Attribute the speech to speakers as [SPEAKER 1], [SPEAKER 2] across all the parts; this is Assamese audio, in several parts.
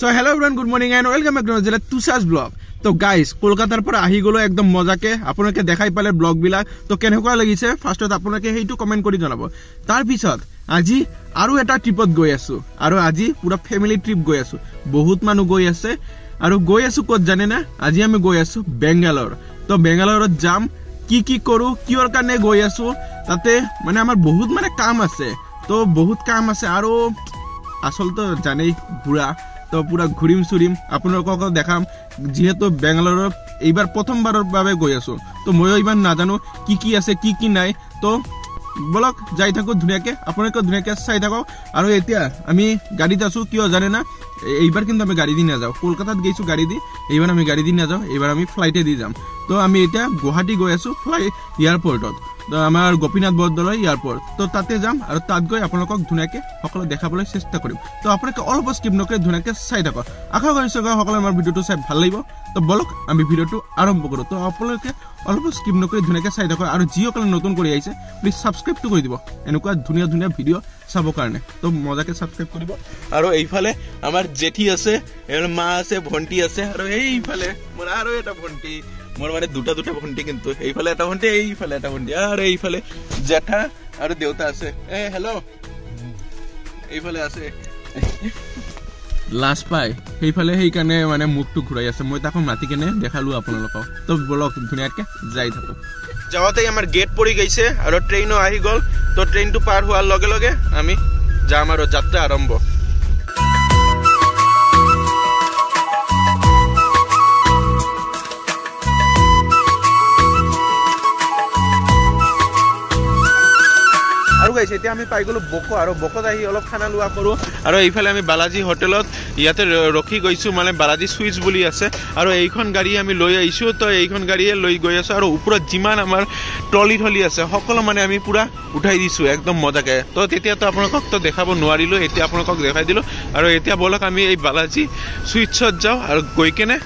[SPEAKER 1] So hello everyone, good morning and welcome back to Tushar's blog. তো গাইজ কলকাতাৰ পৰা আহি গ'লো একদম মজাকে, আপোনালোকে দেখাই পালে ব্লগবিলাক। তো কেনেকুৱা লাগিছে ফাৰ্ষ্টত আপোনালোকে সেইটো কমেণ্ট কৰি জনাব। তাৰপিছত আজি আৰু এটা ট্ৰিপত গৈ আছো, আৰু আজি পুৰা ফেমিলি ট্ৰিপ গৈ আছো, বহুত মানুহ গৈ আছে। আৰু গৈ আছো ক'ত জানেনে? আজি আমি গৈ আছো বেংগালোৰ। তো বেংগালোৰত যাম, কি কি কৰোঁ, কিহৰ কাৰণে গৈ আছো, তাতে মানে আমাৰ বহুত মানে কাম আছে, তো বহুত কাম আছে। আৰু আচলতে জানেই ঘূৰা, তো পুৰা ঘূৰিম চুৰিম, আপোনালোককো দেখাম। যিহেতু বেংগালোৰত এইবাৰ প্ৰথমবাৰৰ বাবে গৈ আছো, তো ময়ো ইমান নাজানো কি কি আছে কি কি নাই। তো বলক যাই থাকোঁ ধুনীয়াকৈ, আপোনালোকে ধুনীয়াকৈ চাই থাকক। আৰু এতিয়া আমি গাড়ীত আছো, কিয় জানে না? এইবাৰ কিন্তু আমি গাড়ী দি নাযাওঁ, কলকাতাত গৈছোঁ গাড়ী দি, এইবাৰ আমি গাড়ী দি নাযাওঁ, এইবাৰ আমি ফ্লাইটে দি যাম। তো আমি এতিয়া গুৱাহাটী গৈ আছোঁ ফ্লাই এয়াৰপৰ্টত, তো আমাৰ গোপীনাথ বৰদলৈ এয়াৰপৰ্ট, তো তাতে যাম। আৰু তাত গৈ আপোনালোকক ধুনীয়াকৈ সকলো দেখাবলৈ চেষ্টা কৰিম। তো আপোনালোকে অলপ স্কিপ নকৰি ধুনীয়াকৈ চাই থাকক। আশা কৰিছোঁ সকলোৱে আমাৰ ভিডিঅ'টো চাই ভাল লাগিব। তো বলক আমি ভিডিঅ'টো আৰম্ভ কৰোঁ। তো আপোনালোকে অলপ স্কিপ নকৰি ধুনীয়াকৈ চাই থাকক। আৰু যিসকলে নতুন কৰি আহিছে প্লিজ ছাবস্ক্ৰাইবটো কৰি দিব, এনেকুৱা ধুনীয়া ধুনীয়া ভিডিঅ' চাবৰ কাৰণে। তো মজাকৈ ছাবস্ক্ৰাইব কৰিব। আৰু এইফালে আমাৰ জেঠী আছে, মা আছে, ভণ্টি আছে, আৰু এইফালে মোৰ আৰু এটা ভণ্টি, মোৰ মানে দুটা দুটা ভণ্টি, কিন্তু এইফালে এটা ভণ্টি, এইফালে এটা ভণ্টি, আৰু এইফালে জেঠা আৰু দেউতা আছে। এ হেল্ল', এইফালে আছে। লাজ পাই সেইফালে, সেইকাৰণে মানে মুখটো ঘূৰাই আছে। মই তাকো মাতি কেনে দেখালো আপোনালোকক। তো বলক ধুনীয়াকে যাই থাকো। যাওঁতেই আমাৰ গেট পৰি গৈছে আৰু ট্ৰেইনো আহি গ'ল। তো ট্ৰেইনটো পাৰ হোৱাৰ লগে লগে আমি যাম আৰু যাত্ৰা আৰম্ভ। আৰু গাইছ এতিয়া আমি পাই গ'লো বকো, আৰু বকোত আহি অলপ খানা লোৱা কৰোঁ। আৰু এইফালে আমি বালাজী হোটেলত ইয়াতে ৰখি গৈছোঁ, মানে বালাজী চুইচ বুলি আছে। আৰু এইখন গাড়ী আমি লৈ আহিছোঁ, তো এইখন গাড়ীয়ে লৈ গৈ আছোঁ। আৰু ওপৰত যিমান আমাৰ ট্ৰলি থলি আছে সকলো মানে আমি পূৰা উঠাই দিছোঁ একদম মজাকে। তো তেতিয়াতো আপোনালোকক তো দেখাব নোৱাৰিলোঁ, এতিয়া আপোনালোকক দেখাই দিলোঁ। আৰু এতিয়া ব'লক আমি এই বালাজী চুইচত যাওঁ আৰু গৈ কেনে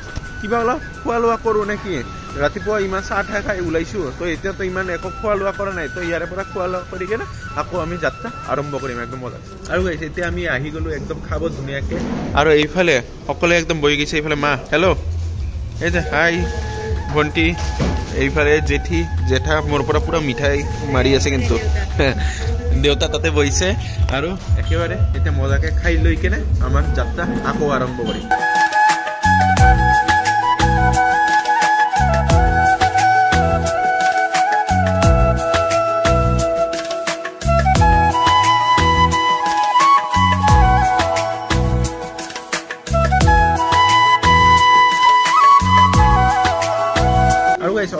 [SPEAKER 1] কিবা অলপ খোৱা লোৱা কৰোঁ নে কি। ৰাতিপুৱা ইমান চাহ ঠাই খাই ওলাইছোঁ, তো এতিয়াতো ইমান একো খোৱা লোৱা কৰা নাই। তো ইয়াৰে পৰা খোৱা লোৱা কৰি কেনে আকৌ আমি যাত্ৰা আৰম্ভ কৰিম একদম মজা। আৰু গাইছ এতিয়া আমি আহি গ'লো একদম খাব ধুনীয়াকৈ। আৰু এইফালে সকলোৱে একদম বহি গৈছে। এইফালে মা, হেল্ল', এই যে হাই ভণ্টি, এইফালে জেঠী জেঠা মোৰ পৰা পূৰা মিঠাই মাৰি আছে, কিন্তু দেউতা তাতে বহিছে। আৰু একেবাৰে এতিয়া মজাকৈ খাই লৈ কেনে আমাৰ যাত্ৰা আকৌ আৰম্ভ কৰিম।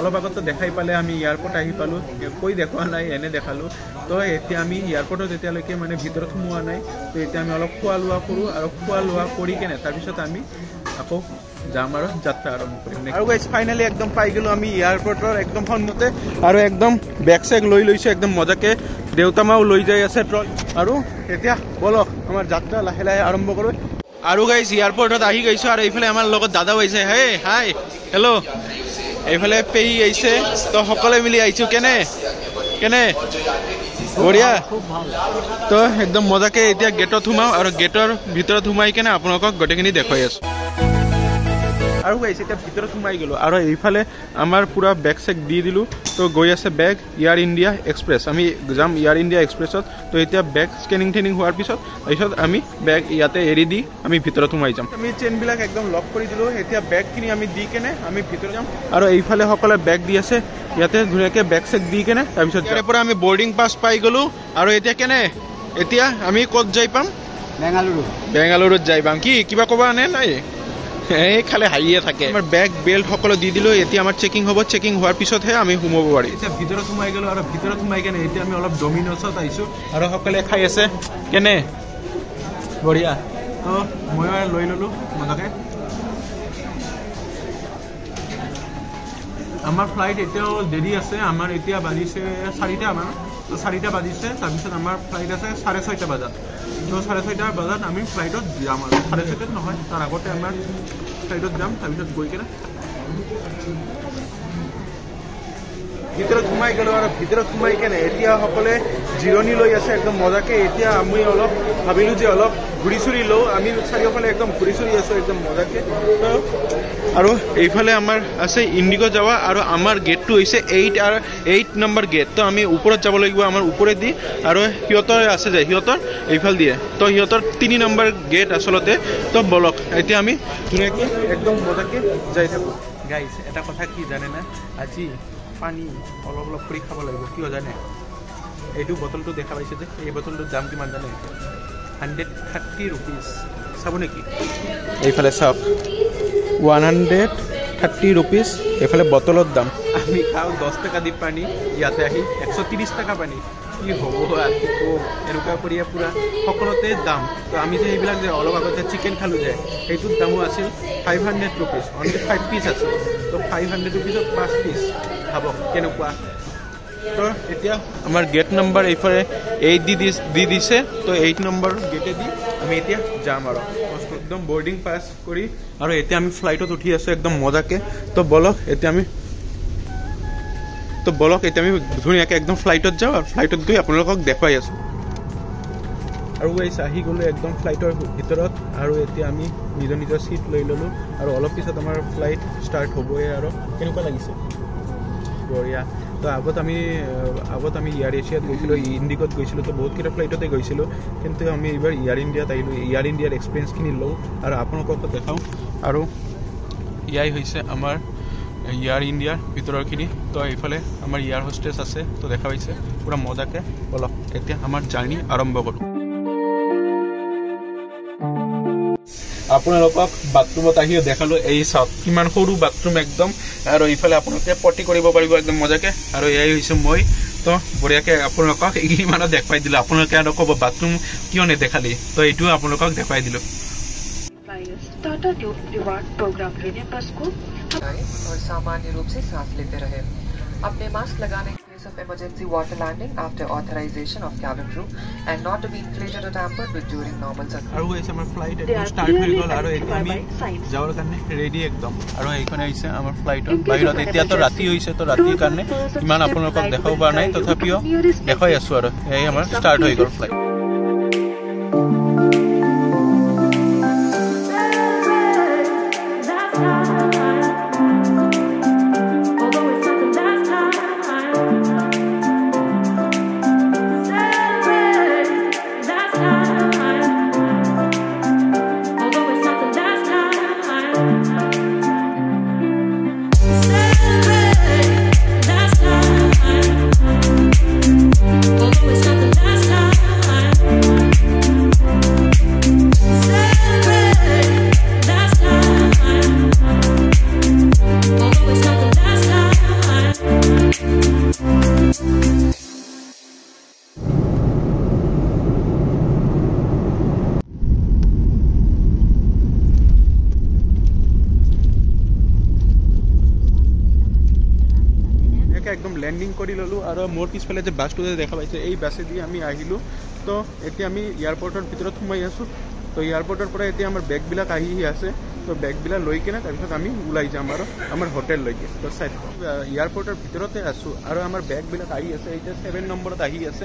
[SPEAKER 1] অলপ আগতো দেখাই পালে আমি এয়াৰপৰ্ট আহি পালোঁ, কৈ দেখুওৱা নাই, এনে দেখালোঁ। তো এতিয়া আমি এয়াৰপৰ্টত এতিয়ালৈকে মানে ভিতৰত সোমোৱা নাই। তো এতিয়া আমি অলপ খোৱা লোৱা কৰোঁ, আৰু খোৱা লোৱা কৰি কেনে তাৰপিছত আমি আকৌ যাম আৰু যাত্ৰা আৰম্ভ কৰিম। আৰু গাইজ ফাইনেলি একদম পাই গ'লোঁ আমি এয়াৰপৰ্টৰ একদম সন্মুখতে, আৰু একদম বেগ চেগ লৈ লৈছোঁ একদম মজাকে। দেউতা মাও লৈ যাই আছে ট্ৰল। আৰু এতিয়া বলক আমাৰ যাত্ৰা লাহে লাহে আৰম্ভ কৰোঁ। আৰু গাইজ এয়াৰপৰ্টত আহি গৈছোঁ, আৰু এইফালে আমাৰ লগত দাদাও আহিছে। হে হাই হেল্ল', এইফালে পেহী আহিছে। তো সকলোৱে মিলি আহিছোঁ। কেনে কেনে বঢ়িয়া। তো একদম মজাকে এতিয়া গেটত সোমাওঁ, আৰু গেটৰ ভিতৰত সোমাই কেনে আপোনালোকক গোটেইখিনি দেখুৱাই আছোঁ। আৰু গাইছ এতিয়া ভিতৰত সোমাই গ'লোঁ, আৰু এইফালে আমাৰ পূৰা বেগ চেগ দি দিলোঁ। তো গৈ আছে বেগ এয়াৰ ইণ্ডিয়া এক্সপ্ৰেছ, আমি যাম এয়াৰ ইণ্ডিয়া এক্সপ্ৰেছত। তো এতিয়া বেগ স্কেনিং টেনিং হোৱাৰ পিছত তাৰপিছত আমি বেগ ইয়াতে এৰি দি আমি ভিতৰত সোমাই যাম। আমি চেইনবিলাক একদম লক কৰি দিলোঁ। এতিয়া বেগখিনি আমি দি কেনে আমি ভিতৰত যাম। আৰু এইফালে সকলোৱে বেগ দি আছে, ইয়াতে ধুনীয়াকৈ বেগ চেগ দি কেনে তাৰপিছত ইয়াৰে পৰা আমি বৰ্ডিং পাছ পাই গ'লোঁ। আৰু এতিয়া কেনে এতিয়া আমি ক'ত যাই পাম?
[SPEAKER 2] বেংগালুৰু।
[SPEAKER 1] বেংগালুৰুত যাই পাম। কি কিবা ক'বা নে নাই? এই খালি হাঁহিয়ে থাকে। আমাৰ বেগ বেল্ট সকলো দি দিলোঁ। এতিয়া আমাৰ চেকিং হ'ব, চেকিং হোৱাৰ পিছতহে আমি সোমাব পাৰিম। এতিয়া ভিতৰত সোমাই গ'লোঁ, আৰু ভিতৰত সোমাই কেনে এতিয়া আমি অলপ ডমিন'ছত আহিছোঁ, আৰু সকলোৱে খাই আছে। কেনে বঢ়িয়া। তো ময়ো লৈ ল'লোঁ মজাকে। আমাৰ ফ্লাইট এতিয়াও দেৰি আছে, আমাৰ এতিয়া বাজিছে 4টা মান। তো 4টা বাজিছে, তাৰপিছত আমাৰ ফ্লাইট আছে 6:30 বজাত। তো 6:30 বজাত আমি ফ্লাইটত যাম। আৰু 6:30ত নহয়, তাৰ আগতে আমাৰ ফ্লাইটত যাম। তাৰপিছত গৈ কেনে ভিতৰত সোমাই গ'লো আৰু ভিতৰত সোমাই কেনে এতিয়া সকলোৱে জিৰণি লৈ আছে একদম মজাকে। এতিয়া আমি অলপ ভাবিলোঁ যে অলপ ঘূৰি চুৰি লওঁ। আমি চাৰিওফালে একদম ঘূৰি চুৰি আছোঁ একদম মজাকৈ। তো আৰু এইফালে আমাৰ আছে ইণ্ডিগ' যাৱা আৰু আমাৰ গেটটো হৈছে 8 আৰু 8 নম্বৰ গেট। তো আমি ওপৰত যাব লাগিব আমাৰ ওপৰেদি, আৰু সিহঁতৰ আছে যে সিহঁতৰ এইফাল দিয়ে, তো সিহঁতৰ 3 নম্বৰ গেট আচলতে। তো বলক এতিয়া আমি ধুনীয়াকৈ একদম মজাকৈ যাই থাকোঁ। গাইজ এটা কথা কি জানেনে, আজি পানী অলপ অলপ কৰি খাব লাগিব। কিয় জানে, এইটো বটলটো দেখা পাইছে যে, এই বটলটোৰ দাম কিমান জানে? 130 ৰুপিজ। চাব নেকি? এইফালে চাওক 130 ৰুপিজ এইফালে বটলৰ দাম। আমি খাওঁ 10 টকা দি পানী, ইয়াতে আহি 130 টকা পানী। কি হ'ব আৰু এনেকুৱা কৰিয়ে পূৰা সকলোতে দাম। তো আমি যে এইবিলাক যে অলপ আগতে চিকেন খালোঁ যে, সেইটোৰ দামো আছিল 500 ৰুপিজ, অনলি 5 পিচ আছিল। তো 500 ৰুপিজত 5 পিচ, ভাবক কেনেকুৱা। তো এতিয়া আমাৰ গেট নম্বৰ এইফালে 8 দি দিছে। তো 8 নম্বৰ গেটেদি আমি এতিয়া যাম আৰু একদম বৰ্ডিং পাছ কৰি, আৰু এতিয়া আমি ফ্লাইটত উঠি আছোঁ একদম মজাকৈ। তো বলক এতিয়া আমি, ধুনীয়াকৈ একদম ফ্লাইটত যাওঁ আৰু ফ্লাইটত গৈ আপোনালোকক দেখুৱাই আছোঁ। আৰু গাইছ আহি গ'লোঁ একদম ফ্লাইটৰ ভিতৰত, আৰু এতিয়া আমি নিজৰ নিজৰ চিট লৈ ল'লোঁ, আৰু অলপ পিছত আমাৰ ফ্লাইট ষ্টাৰ্ট হ'বই। আৰু কেনেকুৱা লাগিছে? বঢ়িয়া। তো আগত আমি এয়াৰ এছিয়াত গৈছিলোঁ, ইণ্ডিগ'ত গৈছিলোঁ, তো বহুতকেইটা ফ্লাইটতে গৈছিলোঁ, কিন্তু আমি এইবাৰ এয়াৰ ইণ্ডিয়াত আহিলোঁ। এয়াৰ ইণ্ডিয়াৰ এক্সপিৰিয়েঞ্চখিনি লওঁ আৰু আপোনালোককো দেখাওঁ। আৰু এয়াই হৈছে আমাৰ এয়াৰ ইণ্ডিয়াৰ ভিতৰৰখিনি। তো এইফালে আমাৰ এয়াৰ হোষ্টেছ আছে, তো দেখা পাইছে পূৰা মজাকৈ। বলক এতিয়া আমাৰ জাৰ্ণি আৰম্ভ কৰোঁ। আপোনালোকক বাথৰুমত আহিও দেখালোঁ, এই চাওক কিমান সৰু বাথৰুম একদম। আৰু এইফালে আপোনালোকে পটি কৰিব পাৰিব একদম মজাকৈ। আৰু এয়াই হৈছে মই। তো বঢ়িয়াকৈ আপোনালোকক এইমানত দেখুৱাই দিলোঁ। আপোনালোকে আৰু ক'ব বাথৰুম কিয় নেদেখালি, তো এইটোও আপোনালোকক দেখুৱাই দিলোঁ।
[SPEAKER 2] सामान्य रूप से सांस लेते रहे, अपने मास्क लगाने case of emergency water landing after authorization of cabin crew and not to be inflated or tampered with during normal circumstances.
[SPEAKER 1] আৰু গাইছ আমাৰ ফ্লাইট একদম ষ্টাৰ্ট হৈ গ'ল, আৰু এতিয়া আমি যাবৰ কাৰণে ৰেডি একদম। আৰু এইখন আহিছে আমাৰ ফ্লাইটৰ বাহিৰত। এতিয়াতো ৰাতি হৈছে, তো ৰাতিৰ কাৰণে ইমান আপোনালোকক দেখাব পৰা নাই, তথাপিও দেখুৱাই আছোঁ। আৰু এই আমাৰ ষ্টাৰ্ট হৈ গ'ল ফ্লাইট। একদম লেণ্ডিং কৰি ল'লোঁ, আৰু মোৰ পিছফালে যে বাছটো যে দেখা পাইছে, এই বাছেদি আমি আহিলোঁ। তো এতিয়া আমি এয়াৰপৰ্টৰ ভিতৰত সোমাই আছোঁ। তো এয়াৰপৰ্টৰ পৰা এতিয়া আমাৰ বেগবিলাক আহি আছে, তো বেগবিলাক লৈ কিনে তাৰপিছত আমি ওলাই যাম আৰু আমাৰ হোটেললৈকে। তো চাই থাকক, এয়াৰপৰ্টৰ ভিতৰতে আছোঁ আৰু আমাৰ বেগবিলাক আহি আছে। এতিয়া 7 নম্বৰত আহি আছে।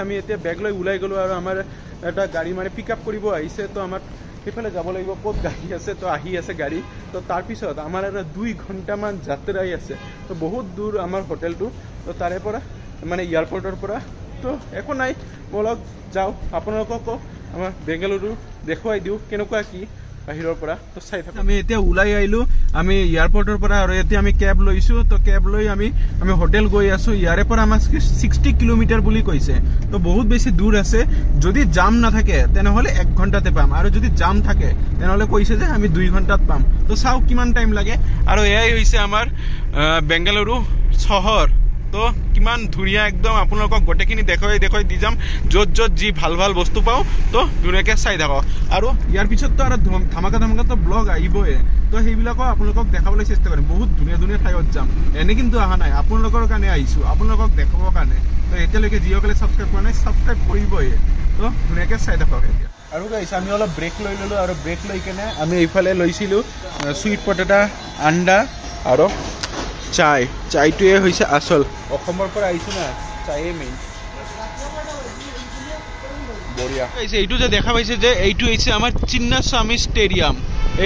[SPEAKER 1] আমি এতিয়া বেগ লৈ ওলাই গ'লোঁ, আৰু আমাৰ এটা গাড়ী মানে পিক আপ কৰিব আহিছে। তো আমাৰ সেইফালে যাব লাগিব, ক'ত গাড়ী আছে, তো আহি আছে গাড়ী। তো তাৰপিছত আমাৰ এটা 2 ঘণ্টামান যাত্ৰাই আছে, তো বহুত দূৰ আমাৰ হোটেলটো। তো তাৰে পৰা মানে এয়াৰপৰ্টৰ পৰা, তো একো নাই, বলক যাওঁ, আপোনালোককো আমাৰ বেংগালুৰু দেখুৱাই দিওঁ কেনেকুৱা কি বাহিৰৰ পৰা। তো চাই থাকোঁ। আমি এতিয়া ওলাই আহিলোঁ আমি এয়াৰপৰ্টৰ পৰা, আৰু এতিয়া আমি কেব লৈছোঁ। তো কেব লৈ আমি হোটেল গৈ আছোঁ। ইয়াৰে পৰা আমাৰ 60 কিলোমিটাৰ বুলি কৈছে, তো বহুত বেছি দূৰ আছে। যদি জাম নাথাকে তেনেহ'লে 1 ঘণ্টাতে পাম, আৰু যদি জাম থাকে তেনেহ'লে কৈছে যে আমি 2 ঘণ্টাত পাম। তো চাওঁ কিমান টাইম লাগে। আৰু এয়াই হৈছে আমাৰ বেংগালুৰু চহৰ। তো কিমান ধুনীয়া একদম, আপোনালোকক গোটেইখিনি দেখুৱাই দেখুৱাই দি যাম, য'ত য'ত যি ভাল ভাল বস্তু পাওঁ। তো ধুনীয়াকৈ চাই থাকক। আৰু ইয়াৰ পিছততো আৰু ধামাকা ধামাকাতো ব্লগ আহিবই, তো সেইবিলাকো আপোনালোকক দেখাবলৈ চেষ্টা কৰিম। বহুত ধুনীয়া ধুনীয়া ঠাইত যাম, এনে কিন্তু অহা নাই, আপোনালোকৰ কাৰণে আহিছোঁ, আপোনালোকক দেখাবৰ কাৰণে। তো এতিয়ালৈকে যিসকলে ছাবস্ক্ৰাইব কৰা নাই ছাবস্ক্ৰাইব কৰিবই। তো ধুনীয়াকৈ চাই থাকক এতিয়া। আৰু গাইছ আমি অলপ ব্ৰেক লৈ ল'লোঁ, আৰু ব্ৰেক লৈ কেনে আমি এইফালে লৈছিলোঁ চুইট পটেটা, আণ্ডা আৰু চাই। চাইটোৱে হৈছে আচল, অসমৰ পৰা আহিছোঁ না, চায়ে মেইন। বঢ়িয়া। এইটো যে দেখা পাইছে যে এইটো হৈছে আমাৰ চিন্নাস্বামী ষ্টেডিয়াম,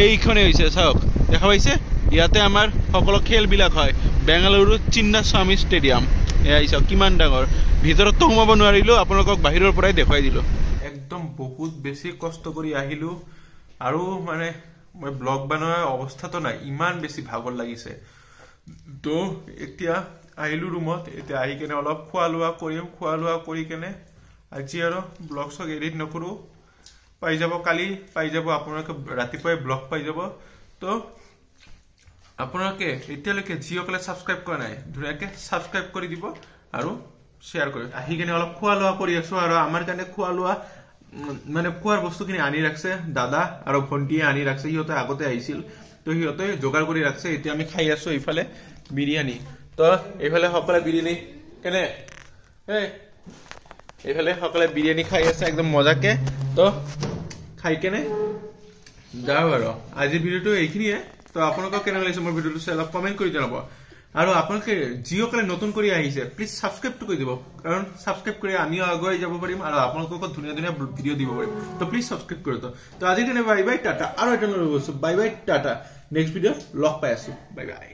[SPEAKER 1] এইখনেই হৈছে, চাওক দেখা পাইছে, ইয়াতে আমাৰ সকলো খেলবিলাক হয়। বেংগালুৰু চিন্নাস্বামী ষ্টেডিয়াম, এয়া চাওক কিমান ডাঙৰ। ভিতৰততো সোমাব নোৱাৰিলোঁ, আপোনালোকক বাহিৰৰ পৰাই দেখুৱাই দিলোঁ। একদম বহুত বেছি কষ্ট কৰি আহিলোঁ আৰু মানে মই ব্লগ বনোৱাৰ অৱস্থাটো নাই, ইমান বেছি ভাগৰ লাগিছে। তো এতিয়া আহিলোঁ ৰুমত, এতিয়া আহি কেনে অলপ খোৱা লোৱা কৰিম। খোৱা লোৱা কৰি কেনে আজি আৰু ব্লগ চগ এডিট নকৰোঁ, পাই যাব কালি, পাই যাব আপোনালোকে ৰাতিপুৱাই ব্লগ পাই যাব। তো আপোনালোকে এতিয়ালৈকে যিসকলে ছাবস্ক্ৰাইব কৰা নাই ধুনীয়াকৈ ছাবস্ক্ৰাইব কৰি দিব আৰু শ্বেয়াৰ কৰি। আহি কেনে অলপ খোৱা লোৱা কৰি আছোঁ আৰু আমাৰ কাৰণে খোৱা লোৱা মানে খোৱাৰ বস্তুখিনি আনি ৰাখছে দাদা আৰু ভণ্টিয়ে আনি ৰাখছে, সিহঁতে আগতে আহিছিল তো সিহঁতে যোগাৰ কৰি ৰাখছে। এতিয়া আমি খাই আছোঁ এইফালে বিৰিয়ানী। তো এইফালে সকলোৱে বিৰিয়ানী কেনে, এইফালে সকলোৱে বিৰিয়ানী খাই আছে একদম মজাকে। তো খাই কেনে যাওঁ আৰু আজিৰ ভিডিঅ'টো এইখিনিয়ে। তো আপোনালোকক কেনেকুৱা লাগিছে মোৰ ভিডিঅ'টো চাই অলপ কমেণ্ট কৰি জনাব। আৰু আপোনালোকে যিসকলে নতুন কৰি আহিছে প্লিজ ছাবস্ক্ৰাইবটো কৰি দিব, কাৰণ ছাবস্ক্ৰাইব কৰি আমিও আগুৱাই যাব পাৰিম আৰু আপোনালোককো ধুনীয়া ধুনীয়া ভিডিঅ' দিব পাৰিম। তো প্লিজ ছাবস্ক্ৰাইব কৰি দিব। তো আজিৰ কাৰণে বাই বাই টাটা, আৰু এটা নতুন বস্তু, bye bye tata, next ভিডিঅ'ত লগ পাই আছো, বাই বাই।